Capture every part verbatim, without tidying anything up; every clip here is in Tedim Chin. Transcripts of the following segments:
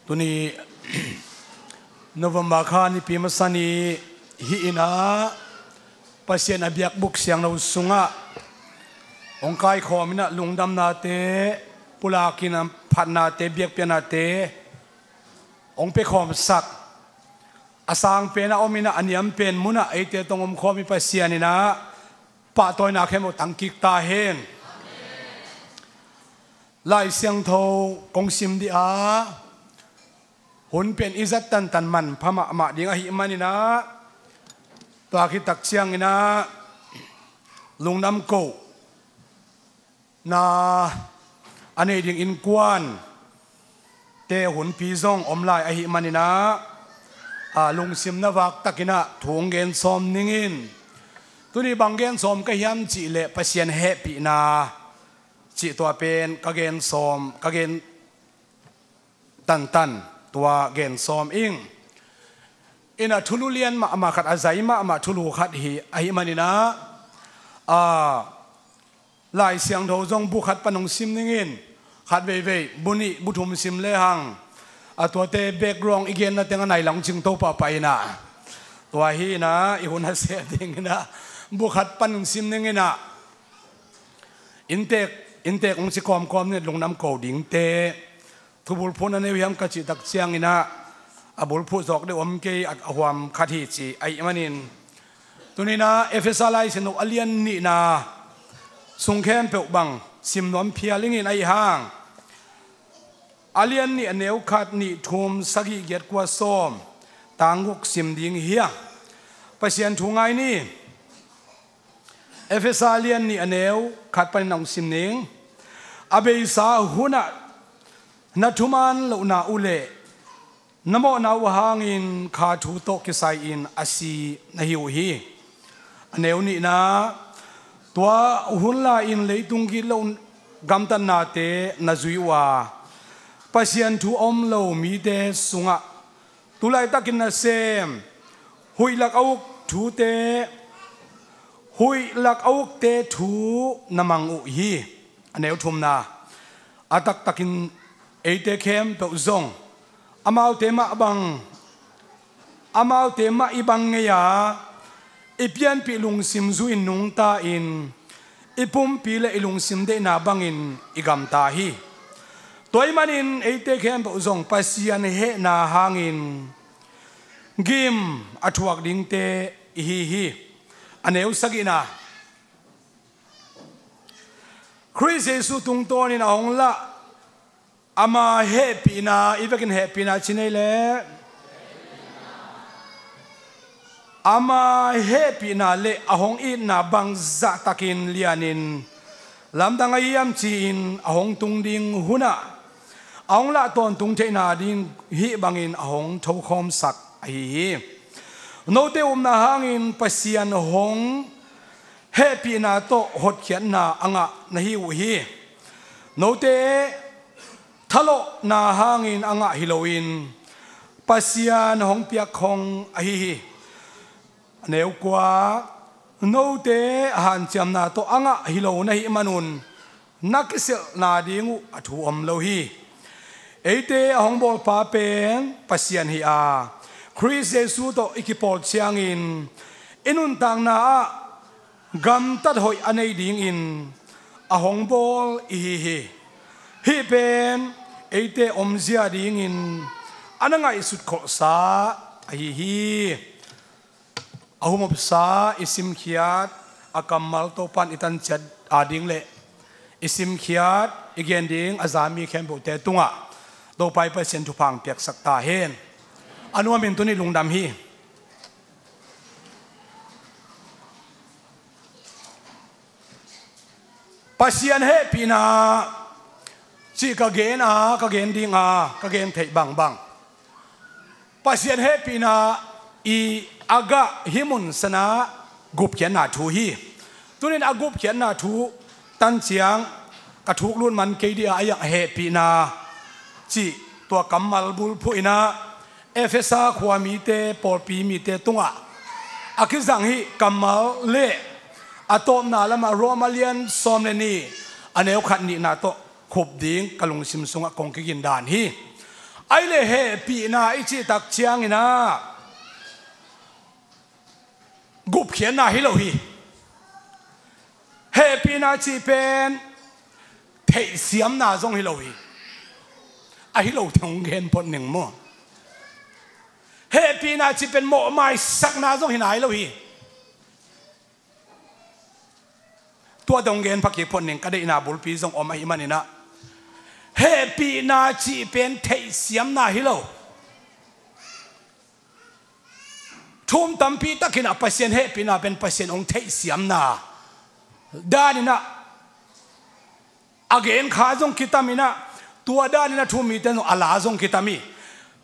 Tuni November kha nipi masa ni hi-in ah, Pasian a biakbuk siangtho sungah hong kaikhawm in ah, lungdamnate pulak in ah, phatnate, biakpiaknate hong piakhawmsak, a sang pen a om in ah, a niam pen mun ah eite tawh hong omkhawm i Pasian in ah, pahtawina khempeuh tang kik ta hen. Lai Siangtho kong sim dih a, hun pen i zat tantan manpha mahmah ding ahih manin ah, tua khit tak ciangin ah, lungdam kohna a nei ding innkuante hunpi zong om lai ahih manin ah, a, lungsim na vak takin ah thu hong gen sawm ning in. Tuni bang gen sawm ka hiam cih leh, Pasian hehpihna cih tua pen ka gen sawm, ka gen tantan, tua gen sawm ing. In ah, thulu lian mahmah khat, a zai mahmah thulu khat hi ahih manin ah, a, Lai Siangtho zong bu khat pan hong sim ning in. Khat veivei, bu nih, bu thum sim lehang, a, tuate background i genna teng a nai lang cingto pahpah in ah, tua hi in ah, i hun a seh ding in ah, bu khat pan hong sim ning in ah, inntek, inntek hong ci kawmkawm ni, lungdam ko dingte. Thubulphuh na nei uh hiam ka cih tak ciangin ah, a bulphuh zawk deuh om kei, a, a huam khat hi ci ahih manin. Tuni in ah Efesa Lai Siangtho a lian nihna sung khempeuh bang sim nuam phial ing in, ahih hang a lian nih, a neu khat, nih, thum, sagih, giat, kua, sawm, tang guk sim ding hi a. Pasian thu ngai ni. Efesa lian nih, a neu khat panin hong sim ning. A beisa hun ah na thuman lohna uh leh na mawhna uh hangin kha thu tawh kisai-in a si na hi uh hi. A neu nihna, tua hun lai-in leitung gitloh gamtatnate na zui uh a, Pasian thu a om lo mite sungah tu laitakin nasem, huih lak a uk thute, huih lak a ukte thu na mang uh hi. A neu thumna, a taktakin eite khempeuh zong amaute mah bang, amaute mah i bang ngei a, i pianpih lungsim zu-in nungta-in, i pumpi le i lungsim deihna bangin i gamta hi. Tua ahih manin eite khempeuh zong Pasian hehna hangin gim a thuak dingte i hi hi. A neu sagihna, Khrist Jesuh tungtawnin a hong lah, ama hehpihna, i vekin hehpihna ci nei leh, ama hehpihna le a hong itna bangzah takin lianin lamdang ahi hiam ci-in a hong tung ding hun ah a hong lah tawntung theihna ding hih bangin a hong thokhawmsak ahi hi. Note upna hangin Pasian hong hehpihna tawh hotkhiatna a ngah na hi uh hi. Note thalawhna hangin a ngah hi loin Pasian hong piak khong ahi hi. A neu kua, note hanciamna tawh a ngah hi lo na hih manun na kiselhna ding uh a thu om lo hi. Eite a hong bawlpa pen Pasian hi a, Khrist Jesuh tawh i kipawl ciangin i nuntakna ah gamtat hoih a nei dingin a hong bawl i hi hi. Hih pen eite omzia dingin a na ngaihsut kholhsa ahi hi. A humopsa i simkhiat a kammal Topan i tanciat ading le i simkhiat i gen ding a za mi khempeuhte tungah Topa i Pasian thupha hong piaksak ta hen. A nuamin tuni lungdam hi. Pasian hehpihna cih ka gen a, ka gen ding a, ka gen theih bangbang, Pasian hehpihna i a gah hih mun sanah gupkhiatna thu hi. Tunin a gupkhiatna thu tan ciang ka thuk lut man kei dih a, a iang hehpihna cih tua kammal bulphuh in ah Efesa khua mite, pawlpi mite tungah a kizang hih kammal le a tawpna lamah Roma lian sawm le nih, a neu khat nihna tawh khup ding ka lungsim sungah kong kigindan hi. Ahi le hehpihna i cih tak ciangin ah gupkhiatna hi lo hi. Hehpihna cih pen theihsiamna zong hi lo hi. A hi lo te hong gen phot ning maw. Hehpihna cih pen mawhmaisakna zong hi nai lo hi. Tua dong gen pha kik phot ning, ka deihna bulpi zong om ahih manin ah hehpihna cih pen theihsiamna hi lo. Thu-um tampi takin ah Pasian hehpihna pen Pasian hong theihsiamna danin ah a gen kha zong kitam in ah, tua danin ah thu-um mite zong a la zong kitam hi.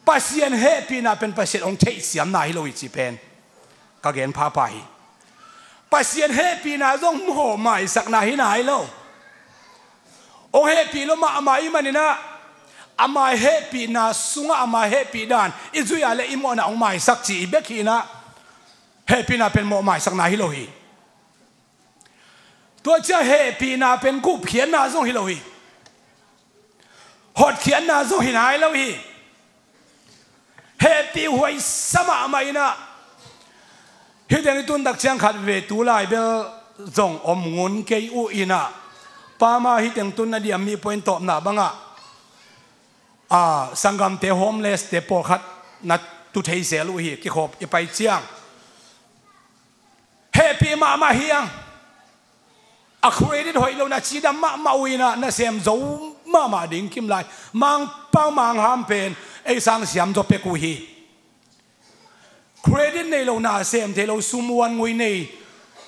Pasian hehpihna pen Pasian hong theihsiamna hi lo hi cih pen ka gen phapha hi. Pasian hehpihna zong mawhmaisakna hi nai lo. Hong hehpih lo mahmah ahih manin ah ama hehpihna sungah ama hehpih dan i zuih a leh i mawhna hong maisak cih hi bek hi in ah, hehpihna pen mawhmaisakna hi lo hi. Tua ciang hehpihna pen gupkhiatna zong hi lo hi. Hotkhiatna zong hi nai lo hi. Hehpih huai sa mahmah in ah, hih teng i tun tak ciang khat veve tu lai bel zong om ngun kei uh in ah, pa mah hih teng tun na diam mi point tawpna bangah, a, sanggamte homeless-te pawlkhat na tu thei zel uh hi, kikhop i pai ciang. Hehpih mahmah hi hang. A credit hoih lo, na cidam mahmah uh in ah, na sem zo mahmah ding kim lai. Mangpau mangham pen ei sang siam zaw pek uh hi. Credit nei lo, na sem thei lo, sum uan ngui nei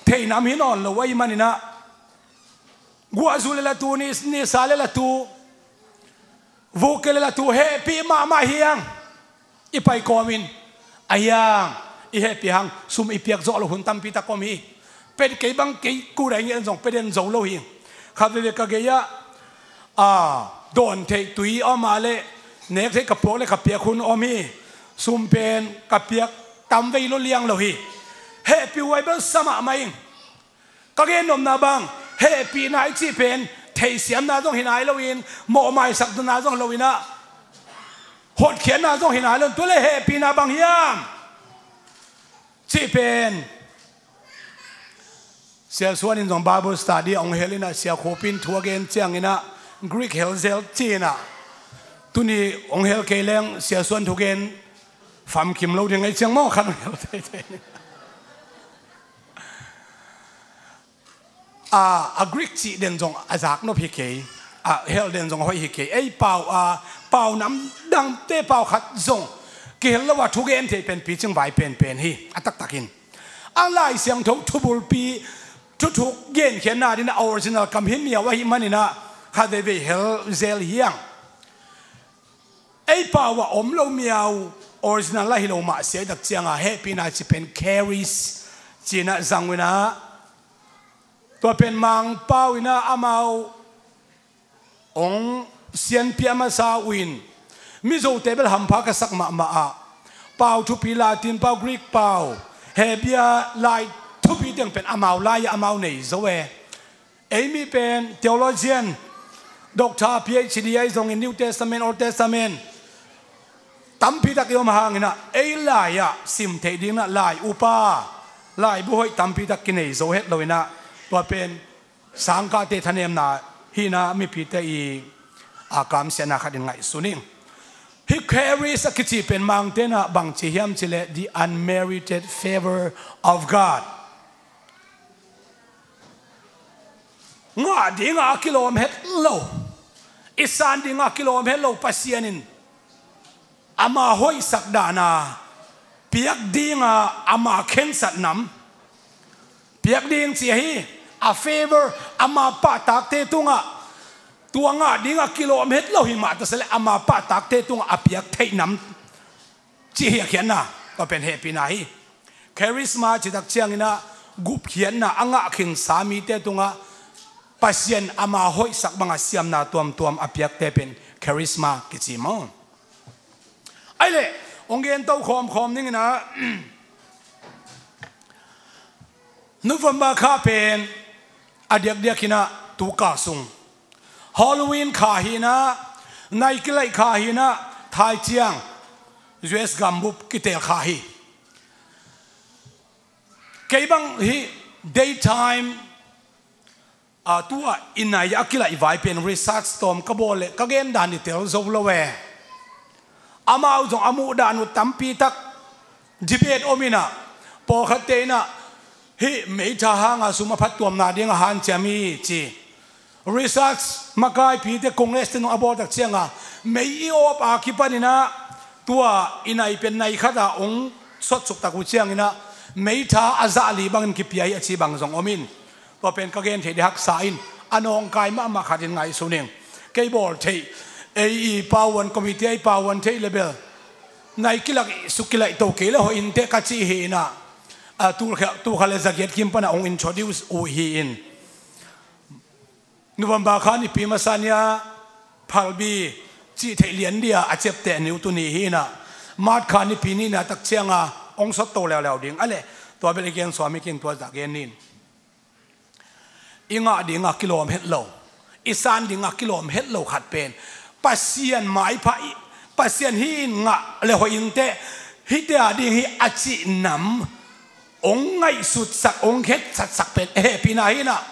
thei nam hi nawn lo ahih manin ah, guahzu le latu, ni, nisa le latu, vuk le latu hehpih mahmah hi hang. I pai kawmin, a hiang, i hehpih hang sum i piak zawh loh hun tampi tak om hi. Pe kei bang kei kurai ngen zong pe den zo lo hi. Khat veve ka gei ah, a, dawn theih tui om a leh nek theih ka puak le ka piak hun om hi. Sum pen ka piak tam vei lo liang lo hi. Hehpih huai bel sa mahmah ing. Ka gen nopna bang, hehpihna i cih pen theihsiamna zong hi nai lo in, mawhmaisakna zong hi lo in ah, hotkhiatna zong hi nai lo in, tua le hehpihna bang hiam cih pen Sia Suan in zong Bible study a hong hel in ah, Sia Khup in thu a gen ciangin ah Greek hel zel ci in ah, tuni hong hel kei leng Sia Suan thugen famkim lo ding ei ciang maw, khat hong hel teitei. A, a Greek cih den zong a zaknop hi kei, a hel den zong hoih hi kei. Ei pau a, pau nam dangte pau khat zong kihel lo a thugen thei pen picing vai penpen hi, a taktakin. A Lai Siangtho thubulpi, thuthuk genkhiatna ding a original kam hi miau ahih manin ah khat veivei hel zel hi hang. Ei pau a om lo miau, original lah hi lo mah sia i tak cianga hehpihna cih pen charis ci-in ah zang uh in ah, tua pen Mangpau in ah amau hong sianpih a masa uh in, Mizote bel hampha ka sak mahmah ah, pau thupi, Latin pau, Greek pau, Hebia lai thupi teng pen amau lai-ah amau nei zo e. Ei mi pen theologian, doctor, P H D ahi zongin New Testament, Old Testament tampi tak i om hangin ah, ei lai-ah sim theih ding in ah lai upa, laibu hoih tampi tak kinei zo het lo in ah, tua pen sangkahte thanemna hi in ah mipite i, a, kamsiatna khat in ngaihsun ing. Hih charis a kici pen Mangte in ah bangci hiam cih leh the unmerited favor of God. Ngah dingah a kilawm het lo, i san dingah a kilawm het lo Pasian in ama hoihsak dana piak dinga ama khensat nam, piak ding ci ahi, a favor, ama pahtakte tungah, tua ngah dingah a kilawm het lo hi mah ta sa leh ama pahtakte tungah a piak theih nam cih hi a khiatna, tua pen hehpihna hi. Charisma cih tak ciangin ah gupkhiatna, a ngah khingsa mite tungah Pasian ama hoihsak banga siamna tuamtuam a piakte pen charisma kici maw. Ahi leh hong gen to khawmkhawm ning in ah, November kha pen a diakdiak in ah tu kal sung Halloween kha hi in ah, nai kilaih kha hi in ah, Hai ciang U S gambup kitel kha hi. Kei bang hih daytime, a, tua i nai a kilaih vai pen research tawm ka bawl leh ka gen dan i tel zo lo e. Amau zong a muh dan uh tampi tak debate om inah, pawlkhatte inah hih meitha hanga sum a phattuamna ding a hanciam hi ci. Research makaipite, Congress te nung a bawltak cianga mei i awp a kipaninah tua i nai pen nai khata hong sotsuk tak uh cianginah meitha a zah li bangin kipia hi a ci bang zong om in. Tua pen ka gen thei dih haksa in a nawngkai mahmah khatin ngaihsun ing. Kei bawl theih, ei i pauan committee a i pauan theih le bel nai kilak suk kilaih to kei le hoih inteh ka cih hi inah, a, tulkha, tulkha le zagiat kim pana hong introduce uh hi in. November kha nipi masa nia phalbi cih theih lian dia a ciapteh niu tuni hi inah, March kha nipi nihna tak cianga hong sot to leuleu ding a leh, tua bel i gen suam hi kin tua zah gen nin. I ngah dinga kilawm het lo, i san dinga kilawm het lo khat pen Pasian maipha i, Pasian hi in ngah le hoih inteh, hihte a ding hi a cih nam hong ngaihsutsak, hong hetsatsak pen hehpihna hi inah,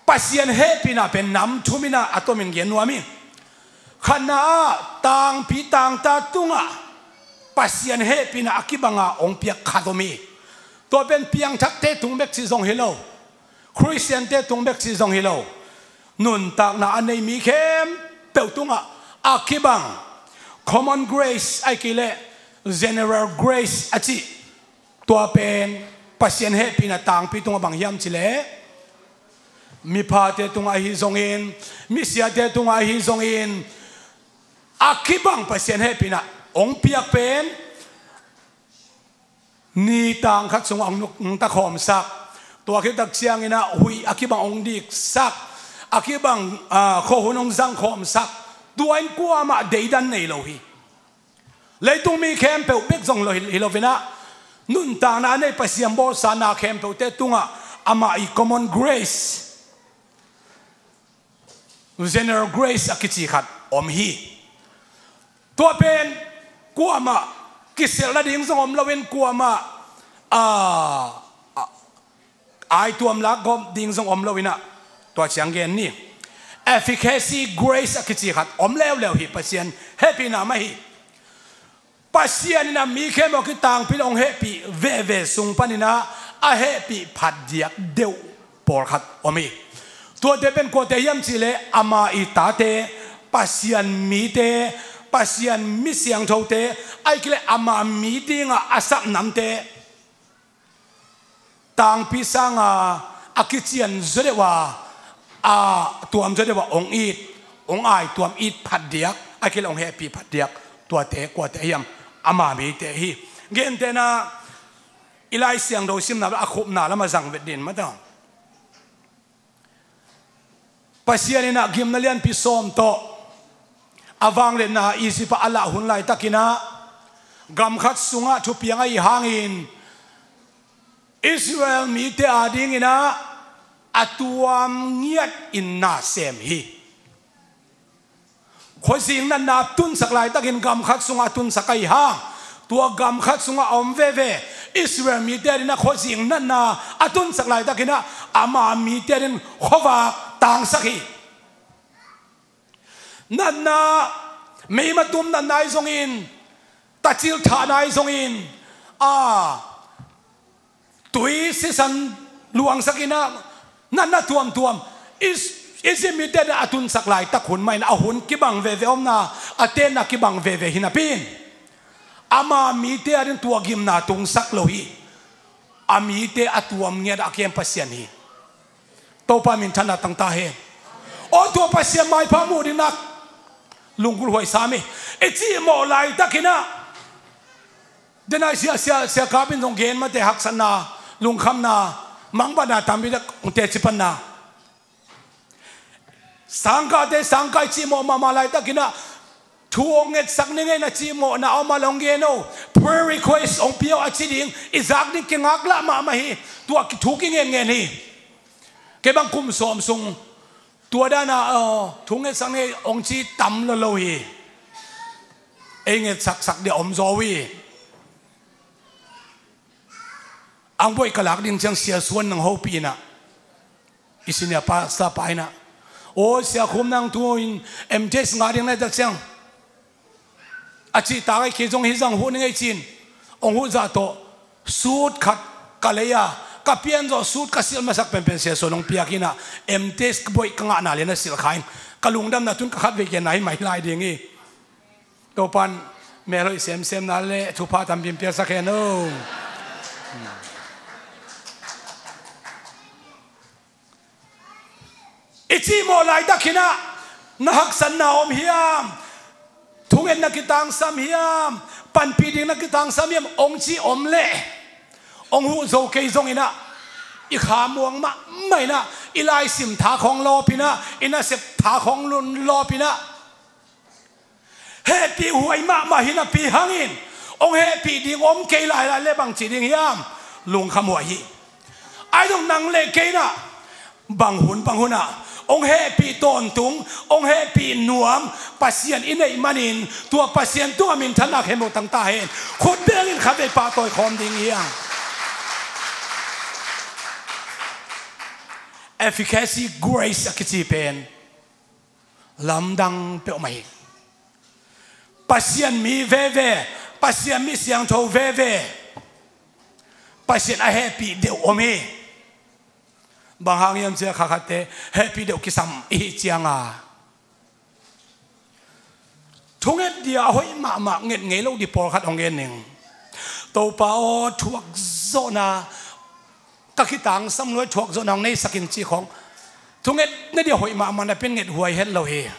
Pasian hehpihna pen nam thum inah a tomin gen nuam hi. Khatna ah tangpi tangta tungah Pasian hehpihna a kibanga hong piak khat om hi. Tua pen piangthakte tung bek cih zong hi lo, Khristiante tung bek cih zong hi lo, nuntakna a nei mi khempeuh tungah a kibang common grace ahih kei leh general grace a cih, tua pen Pasian hehpihna tangpi tungah bang hiam cih leh miphate tungah ahi zongin, misiate tungah ahi zongin, a kibang Pasian hehpihna hong piak pen ni tang khat sungah hong nuk, hong takhawmsak, tua khit tak cianginah huih a kibang hong diksak, a kibang, a, khuahun hong zangkhawmsak, tua in kuamah deidan nei lo hi. Leitung mi khempeuh bek zong lo hi, hi loinah, nuntakna a nei Pasian bawlsa na khempeuhte tungah amah i common grace, general grace a kici khat om hi. Tua pen kuamah kiselh nading zong om loin kuamah, a, a, aituam lak gawp ding zong om loinah, tua ciang gen ni. Efficacy grace a kici khat om leuleu hi, Pasian hehpihna mah hi. Pasian inah mi khempeuh a kitangpi le hong hehpih veve sung paninah a hehpih phatdiak deuh pawlkhat om hi. Tuate pen kuate hiam cih leh ama i tate, Pasian mite, Pasian mi siangthote, ahih kei leh ama mi dingah a sap namte, tangpi sanga a kician zaw deuh a, a tuam zaw deuh a hong it, hong aituam it phatdiak, ahih kei leh hong hehpih phatdiak, tuate kuate hiam, ama mite hi. Gentehna, i Lai Siangtho simna a khupna lamah zang vet din mataw. Pasian inah gimna lianpi sawm tawh a vangliatna Egypt ah a lah hun laitakinah gam khat sungah thupiang ahi hangin Israel mite adinginah a tuam ngiat in na sem hi. Khuazing natna a tunsak laitakin gam khat sungah a tunsak ahi hang, tua gam khat sungah a om veve Israel mite adinah khuazing natna a tunsak laitakinah ama mite adin khuavak tangsak hi. Natna, meimatum natna ahi zongin, tacil thahna ahi zongin, a, tui sisan luangsakinah natna tuamtuam Is, Egypt mite adin a tunsak laitak hun mah in a hun kibang veve omna, a tenna kibang veve hi napi in ama mite adin tua gimna tungsak lo hi. A mite a tuam ngiat a kem Pasian hi. Topa minthanna tangta hen. Aw, tua Pasian maipha muh ding nak lunggulh huai sam hi. I cihmawh laitakinah Denai sia, sia, sia kapin zong gen mate haksatna, lungkhamna, mangbatna tampi tak hong teci panna. Sangkahte sangkah i cihmawh mahmah laitakinah thu hong ngetsak ning ei na cihmawhna a om a long gen o. Prayer request hong pia o a ci ding, i zak ding kingaklah mahmah hi. Tua thu kingenngen hi. Kei bang kum sawm sung tua dana, aw, thu ngetsak ning ei hong ci tam lolo hi. Ei ngetsaksak dia om zaw uh hi. Ang boih ka lak ding ciang Sia Suan nang hopih inah, i senior pastor pa inah, "Aw Sia Khum, nang tu-in M T S ngah ding na hi tak ciang," a cih tak ahi kei zong, "Hi zang huh ning ei," ci-in hong huh zah tawh suit khat ka lei a, ka pian zawh suit ka silh masak penpen Sia Suan hong piak inah, M T S ka boih ka ngahna lian a silh kha in, ka lungdamna tun ka khatvei genna hi mai lai ding hi. Topa'n melhoih semsemna le thupha tampi piaksak hen aw. I cihmawh laitak inah, "Na haksatna om hiam? Thungetna kitangsam hiam? Panpih ding na kitangsam hiam?" hong cih om leh, hong huh zo kei zong inah, i kha muang mahmah inah, i laisim thak hong lawp inah, i nasep thak hong lawp inah, hehpih huai mahmah hi napi hangin, hong hehpih ding om kei lailai le bang ci ding hiam? Lungkham huai hi. Ahi zong nang le kei inah bang hun bang hun ah hong hehpih tawntung, hong hehpih nuam Pasian i neih manin, tua Pasian tungah minthanna khempeuh tang ta hen. Khut bengin khatvei pahtawi khawm ding hi hang. Efficacy grace a kici pen lamdang peuhmah hi. Pasian mi veve, Pasian mi siangtho veve, Pasian a hehpih deuh om hi. Bang hang hiam cih leh kha khatte hehpih deuh kisam i hih cianga, thunget dia a hoih mahmah nget ngei lo ding pawlkhat hong gen ning. "Topa aw, thuakzawhna ka kitangsam lo, thuakzawhna hong neisak in," cih khawng, thungetna dia hoih mahmah napi-in nget huai het lo hi.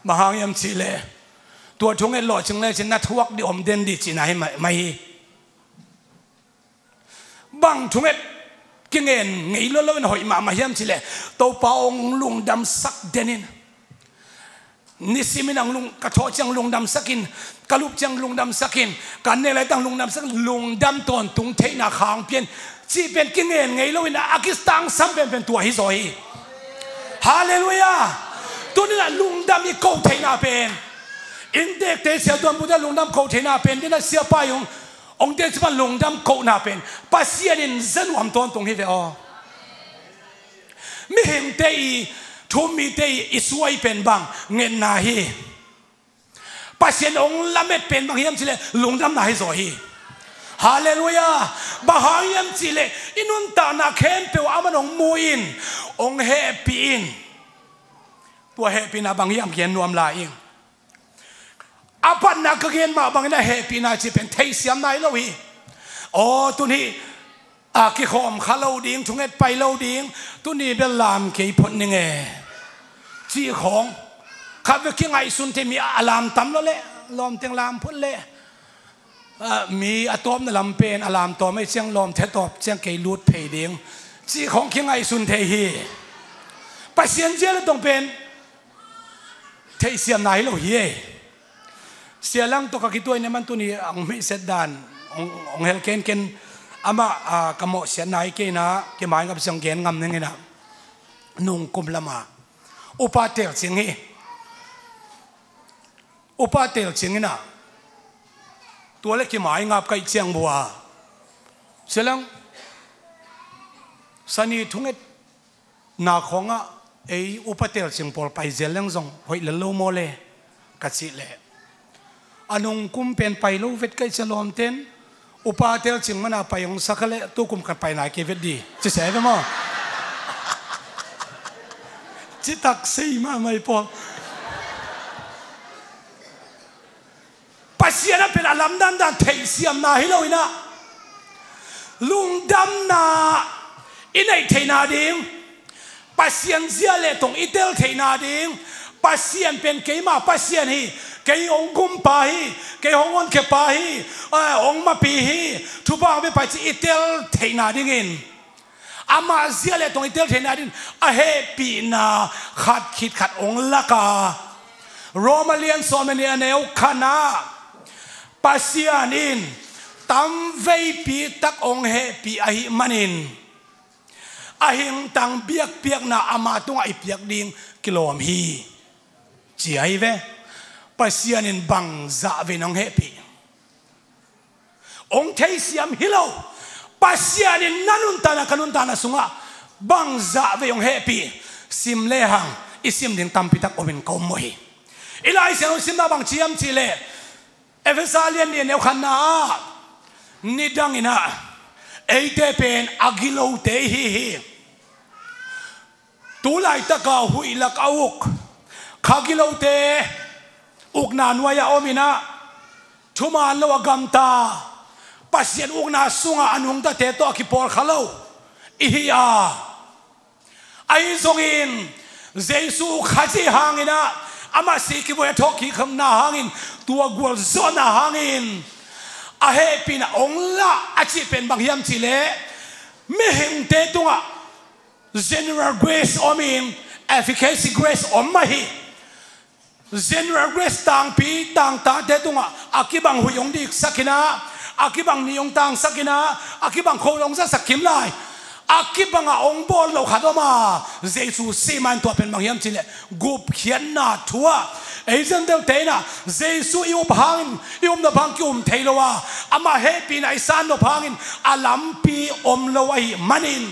Bang hang hiam cih leh tua thunget lawhcing lecin na thuak ding om den ding cihna hi mai, mai hi. Bang thunget kingen ngei lo lo in a hoih mahmah hiam cih leh, "Topa aw, hong lungdamsak den in. Nisimin hong lung, ka thawh ciang lungdamsak in, ka lup ciang lungdamsak in, ka an nek laitak lungdamsak in," lungdam tawntung theihna khang pia in, cih pen kingen ngei lo in a kitangsam penpen tua hi zaw hi. Halleluiah. Tuni-in ah lungdam i koh theihna pen, inntekte, siatuanpute lungdam koh theihna pen, tuni-in ah siapa i hong, hong tek cih pan lungdam kohna pen Pasian in za nuam tawntung hi ve aw. Mihingte i, thu-um mite i, i suai pen bang? Ngetna hi. Pasian hong lamet pen bang hiam cih leh lungdamna hi zaw hi. Halleluiah. Bang hang hiam cih leh i nuntakna khempeuh ah aman hong mu in, hong hehpih in. Tua hehpihna bang hiam gen nuam lai ing. A patna ka gen mah bangin a hehpihna cih pen theihsiamna hi lo hi. Aw, tuni a kikhawm kha lo ding, thunget pai lo ding, tuni bel lam kei phot ning e, cih khawng. Khatvei kingaihsun thei mi a lam tam lo leh, lawmteng lam phot leh, a, mi a tawpna lam pen a lam tawm ahih ciang lawmte tawp ciang kei lut phei ding, cih khawng kingaihsun thei hi. Pasian zia le tong pen theihsiamna hi lo hi e. Sia Lang tawh ka kituah in, aman tuni hong hmeiset dan hong, hong hel kenken, amah, a, ka mawhsiatna hi kei in ah, kimai ngap siang gen ngam ning in ah, nungkum lam a upa telcing hi. Upa telcing in ah, tua leh kimai ngap ka hih ciang bua, "Sia Lang, sani thunget na khawngah ei upa telcing pawl pai zel leng zong hoih lel lo maw le?" ka cih leh, "A nungkum pen pai lo vet ka hih ciang lawmten upa telcing mana pai hong sa kha leh tukum ka pai nai kei vet ding," ci se ve maw. Citak sei mahmah hi pawl. Pasian a pen a lamdang dan theihsiamna hi lo in ah, lungdamna i neih theihna ding, Pasian zia le tong i tel theihna ding, Pasian pen keima Pasian hi, kei hong gumpa hi, kei hong honkhia pa hi, a, hong mapi hi, thupha hong pia pa hi cih i tel theihna dingin, amah zia le tong i tel theihna dingin a hehpihna khat khit khat hong lak a, Roma lian sawm le nih a neu khatna ah, Pasian in tamveipi tak hong hehpih ahih manin, a hingtang biakpiakna ama tungah i piak ding kilawm hi, ci ahi ve. Pasian in bangzah vei nong hehpih? Hong theisiam hi lo. Pasian in na nuntakna, ka nuntakna sungah bangzah vei hong hehpih? Sim lehang i sim ding tampitak omin ka um uh hi. I Lai Siangtho simna bang ci hiam cih leh, Efesa lian nih a neu khatna ah, nidangin ah eite pen a gilote i hi hi. Tu laitaka huih lak a uk, kha gilote, ukna nuai-ah om in ah, thuman lo a gamta, Pasian ukna sungah a nungtate tawh a kipawlkha lo i hi a. Ahi zongin Jesu kha cih hangin ah, amah si kivui a thawhkikna hangin, tua gualzawhna hangin a hehpihna hong lah a cih pen bang hiam cih leh, mihingte tungah general grace om in, efficacy grace om mah hi. General grace tangpi tangtate tungah a kibang huih hong diksak in ah, a kibang ni hong tangsak in ah, a kibang kho hong zasak kim lai, a kibangah hong bawl lo khat om a. Jesu si mah in tua pen bang hiam cih leh, gupkhiatna thu ah, ei Gentile-te in ah Jesu i up hangin, i upnop hang ki-um thei lo a, amah hehpihna i sannop hangin a lampi om lo ahih manin,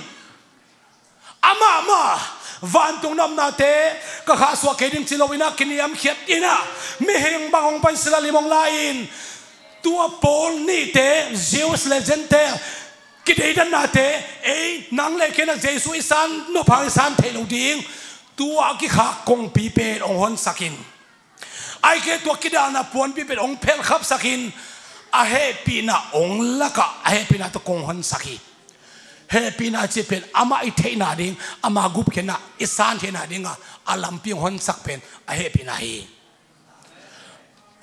amah mah vantung nopnate ka khahsuah kei ding ci lo in ah, kiniamkhiat in ah, mihing bang hong pai sila lim hong la-in, tua pawl nihte, Jews le Gentile kideidannate, ei, nang le kei in ah Jesu i sannop hang i san theih loh ding, tua a kikhak kongpi pen hong honsak in, ahih kei leh tua kidalna puanpi pen hong phelkhapsak in, a hehpihna hong lakah a hehpihna tawh kong honsak hi. Hehpihna cih pen amah i theihna ding, ama gupkhiatna i san theihna dingah a lampi hong honsak pen a hehpihna hi.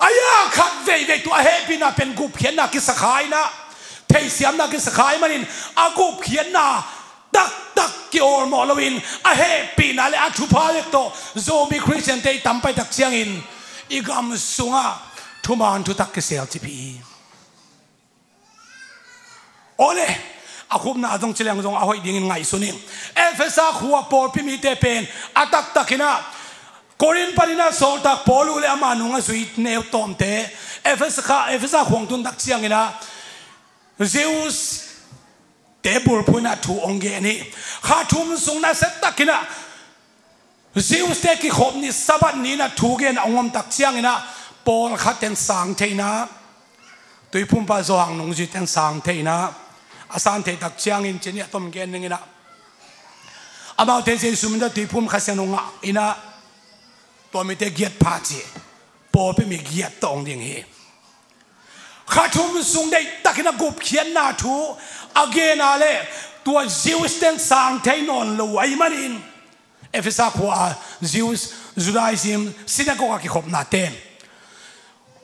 A ya khat veivei tua a hehpihna pen gupkhiatna kisakha in ah, theisiamna kisakha ahih manin, a gupkhiatna taktak kiawlmawh loin, a hehpihna le a thupha bek tawh Zomi Khristiante i tampai tak ciangin, i gam sungah thuman thutak kiselcip hi. Awle, a khupna zong ci leng zong a hoih dingin ngaihsun ing. Efesa khua pawlpi mite pen a taktak in ah, Korin panin ah sawltak Paul uh le ama nung a zui neu tawmte, Efesa kha, Efesa khua hong tun tak ciangin ah, Jews te bulphuh in ah thu hong gen hi. Kha thum sung nasia takin ah, Jews te kikhop ni Sabbath ni in ah thu gen a hong om tak ciangin ah, pawlkhat ten sang thei in ah, Tuiphumpa Johan nungzuite in sang thei in ah, a san thei tak ciangin cih ni a tom gen ning in ah, amaute Jesu min tawh tuiphum Kha Siangtho ngah in ah, tua mite giat pha ci, pawlpi mi giat tawh hong ding hi. Kha thum sung deihtakin a gupkhiatna thu a gen a leh, tua Jews ten sang thei nawn lo ahih manin, Efesa khua a Jews, Judaism, synagogue a kikhopna ten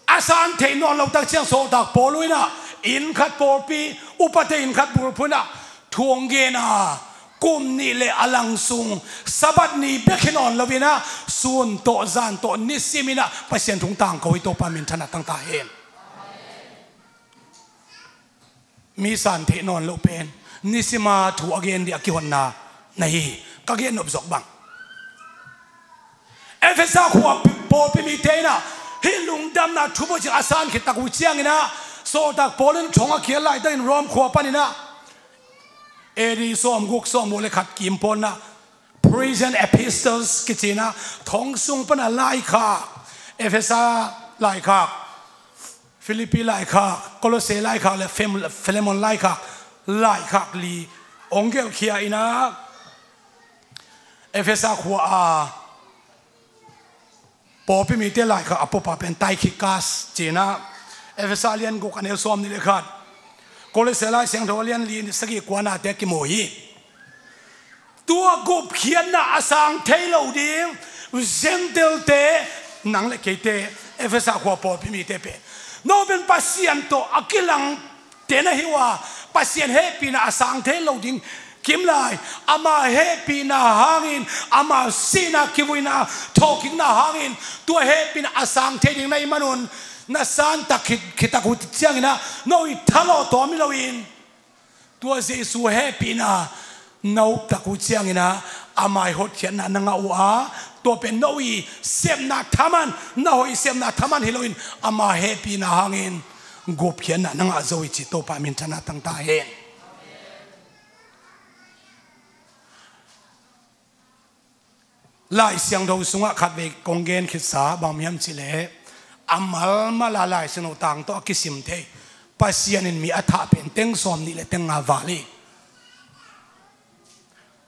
a san thei nawn lo tak ciang sawltak Paul uh in ah, inn khat pawlpi upate inn khat bulphuh in ah thu hong gen a, kum nih le a lang sung Sabbath ni bek hi nawn lo in ah, sun tawh zan tawh nisim in ah Pasian thu hong tangko hi. Topa minthanna tang ta hen. Mi san theih nawn loh pen nisim a thu a gen ding a kihonna na hi. Ka gen nop zawk bang, Efesa khua pawlpi mite in ah hih lungdamna thu buaicing a san khit tak uh ciangin ah, sawltak Paul in thong a khial laitakin Rom khua panin ah, A D sawmguk, sawmguk le khat kim pawl in ah, prison epistles kici in ah, thong sung pan a laikhak, Efesa laikhak, Philippi laikhak, Kolosse laikhak le Fem-, Filemon laikhak, laikhak li hong gelhkhia in ah, Efesa khua a pawlpi mite laikhak a pupa pen Tychicus ci in ah, Efesa lian guk a neu sawmnih le khat, Kolosse Lai Siangtho lian li, sagih, kua nate kimu hi. Tua gupkhiatna a sang thei lo ding Gentile-te, nang le keite, Efesa khua pawlpi mite pen, no pen Pasian tawh a kilangte na hi uh a, Pasian hehpihna a sang thei lo ding kim lai, ama hehpihna hangin, ama sihna, kivuina, thawhkikna hangin, tua hehpihna a sang thei ding na hih manun, na san tak khit, khit tak uh ciangin ah, no i thalawh tawm hi loin, tua Jesu hehpihna na up tak uh ciangin ah, ama i hotkhiatna na ngah uh a, Tua pen no i sepna thaman, na hoih sepna thaman hi loin ama hehpihna hangin gupkhiatna na ngah zo hi ci Topa minthanna tang ta hen. Lai Siangtho sungah khatvei kong gen khitsa bang hiam cihleh, a malmal a Lai Siangtho tang tawh a kisim thei Pasian in mi a thah pen teng sawm nih le teng nga val hi.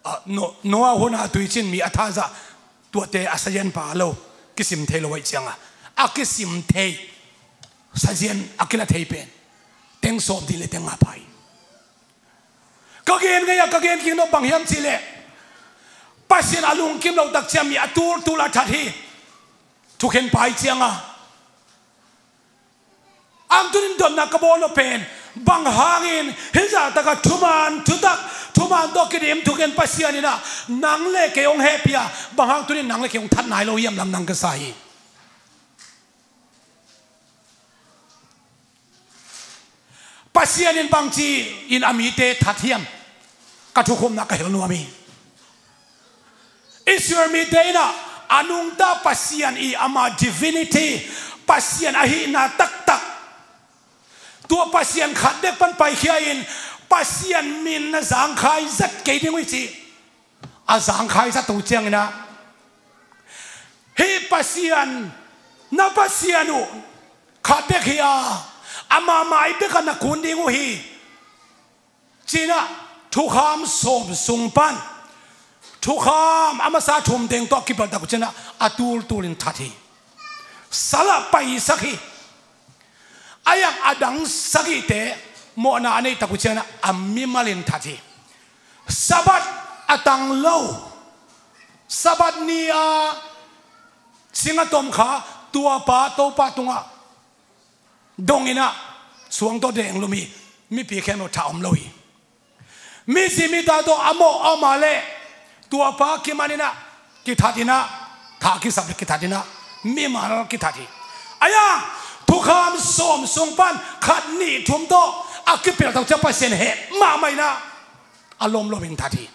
Ah, No-, Noah hun a tuicin mi a thah zah tuate a sazian pha lo, kisim thei lo ahih cianga a kisim thei, sazian a kila thei pen teng sawm nih le teng nga pha hi. Ka gen ngeia ka gen kik nop bang hiam cihleh, Pasian a lungkim lo tak ciang mi a tultul a that hi. Thukhen pai cianga ang tunin dotna ka bawl lo pen, bang hangin hih zah taka thuman thutak, thuman tawh kidim thukhen Pasian in ah nang le kei hong hehpih a, bang hang tunin nang le kei hong that nai lo hiam lam nang ka sa hi. Pasian in bangci in a mite that hiam? Ka thukhupna ka hel nuam hi. Israel mite in ah a nungta Pasian i ama divinity, Pasian ahihna taktak, tua Pasian khat bek pan paikhia in Pasian min na zangkhai zat kei ding uh hi ci. A zangkhai zat uh ciangin ah, hih Pasian, na Pasian uh khat bek hi a, ama mai bek a na kun ding uh hi, ci-in ah thukham sawm sung pan thukham a masa thum teng tawh a kipelh tak uh ciangin ah a tultul in that hi. Sal ah paisak hi. A iang a dang sagihte mawhna a neih tak uh ciangin ah a mimal in that hi. Sabbath a tang lo, Sabbath ni-a sing a tom kha tuapa Topa tungah dong in ah suang tawh deng lum hi. Mipi khempeuh thah om lo hi. Mizi mita tawh a mawh a om a leh tuapa kiman in ah kithat in ah, thah kisap le kithat in ah mimal kithat hi. A iang thukham sawm sung pan khat nih thum tawh a kipelh tak uh ciang Pasian heh mahmah in ah a lomlom in that hi.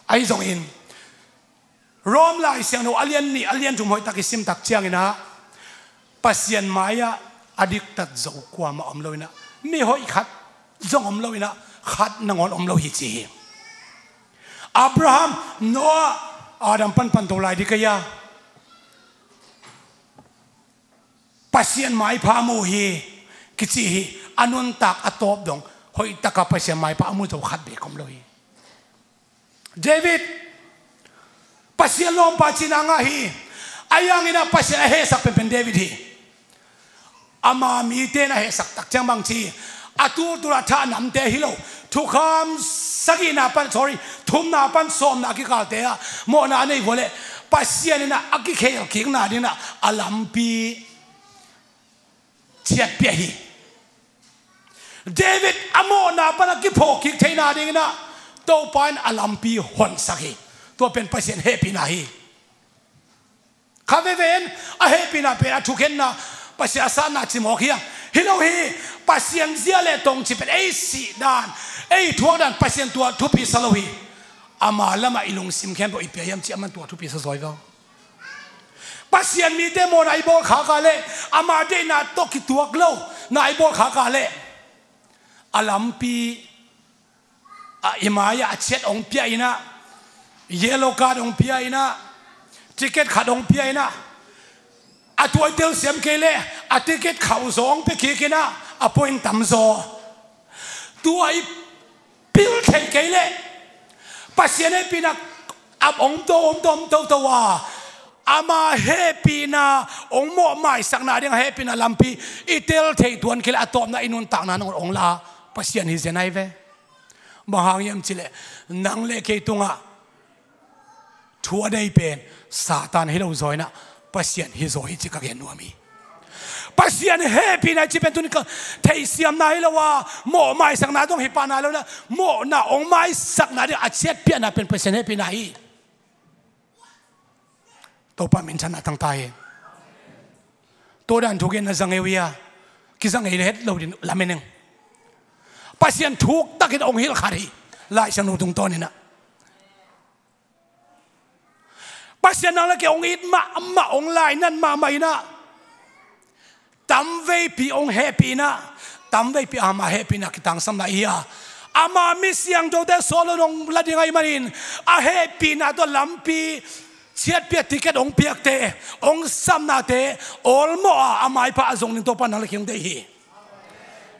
Ahi zongin Rom Lai Siangtho a lian nih a lian thum hoih tak i sim tak ciangin ah Pasian mai-ah a diktat zo kuamah om lo in ah, mi hoih khat zong om lo in ah, khat nangawn om lo hi ci hi. Abraham, Noah, Adam panpan to lai ding kei a, Pasian maipha mu hi kici hi. A nuntak a tawp dong hoih taka Pasian maipha a mu zo khat bek om lo hi. David, Pasian lawmpa cihna ngah hi. A iang in ah Pasian a hehsak penpen David hi. Ama mite in a hehsak tak ciang bangci, a tultul a thah namte hi lo, thukham sagihna pan, sorry, thumna pan sawmna a kikalte ah mawhna a nei vua leh Pasian in ah a kikhel kikna ding in ah a lampi ciatpih hi. David a mawhna pan a kiphawk kik theihna ding in ah Topa in a lampi honsak hi. Tua pen Pasian hehpihna hi. Kha veve in a hehpihna pen a thukhenna, Pasian a satna cimawk hiam? Hi lo hi. Pasian zia le tongci pen ei sih dan, ei thuak dan, Pasian tua thupi sa lo hi. Ama lamah i lungsim khempeuh i pia hiam cih aman tua thupi sa zaw hi vo. Pasian mite mawhna i bawl khak a leh, ama deihna tawh kituak lo na i bawl khak a leh, a lampi ah i mai-ah a ciat hong pia in ah, yellow card hong pia in ah, ticket khat hong pia in ah, a tua i telsiam kei leh a ticket khauh zaw hong pia kik in ah, a point tam zaw. Tua i pil thei kei leh Pasian hehpihna a om to, om to, om toto a, ama hehpihna hong mawhmaisakna ding a hehpihna lampi i tel thei tuan kei leh a tawpna i nuntakna nangawn hong la Pasian hi zen ahi ve. Bang hang hiam cih leh nang le kei tungah thu a nei pen Satan hi lo zaw in ah, Pasian hi zaw hi ci ka gen nuam hi. Pasian hehpihna i cih pen tuni ka theihsiamna hi lo a, mawhmaisakna dong hi pah nai lo in ah, mawhna hong maisakna ding a ciatpiahna pen Pasian hehpihna hi. Topa minthanna tang ta hi. Tua dan thugen na za ngei uh hia? Kiza ngei het lo ding lamen eng. Pasian thuk takin hong hilh khat hi. Lai Siangtho tungtawn in ah, Pasian nang le kei hong it mahmah, hong lainat mahmah in ah, tamveipi hong hehpih in ah, tamveipi ama hehpihna kitangsamna i hi a, ama mi siangthote Solomon hong la ding ahih manin, a hehpihna tawh lampi, siatpi a ticket hong piakte, hong sapnate awlmawh a, a maipha a zong ding Topa nang le kei hong deih hi.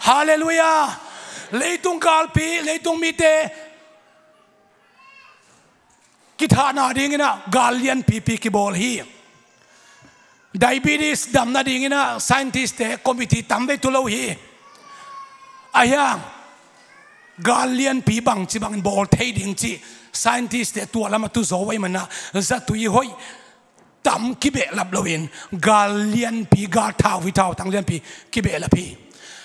Halleluiah. Leitung galpi, leitung mite kithahna ding in ah gal lianpipi kibawl hi. Diabetes damna ding in ah scientist-te committee tamvei tu lo hi. Ahi hang gal lianpi bangci bangin bawl thei ding cih scientist-te tua lam a tu zo ahih manin ah zatui hoih tam kibehlap loin gal lianpi, gal thau hi, thautang lianpi kibehlap hi.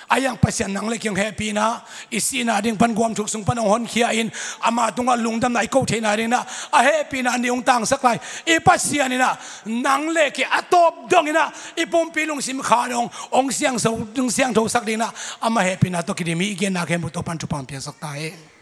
Ahi hang Pasian nang le kei hong hehpih in ah, i sihna ding pan guamthuk sung pan hong honkhia in, ama tungah lungdamna i ko theihna ding in ah, a hehpihna ni hong tangsak lai. I Pasian in ah nang le kei a tawp dong in ah i pumpi lungsim kha dong hong siangtho, hong siangthosak ding in ah, ama hehpihna tawh kidim hi. I genna khempeuh Topa'n thupha hong piaksak ta hen.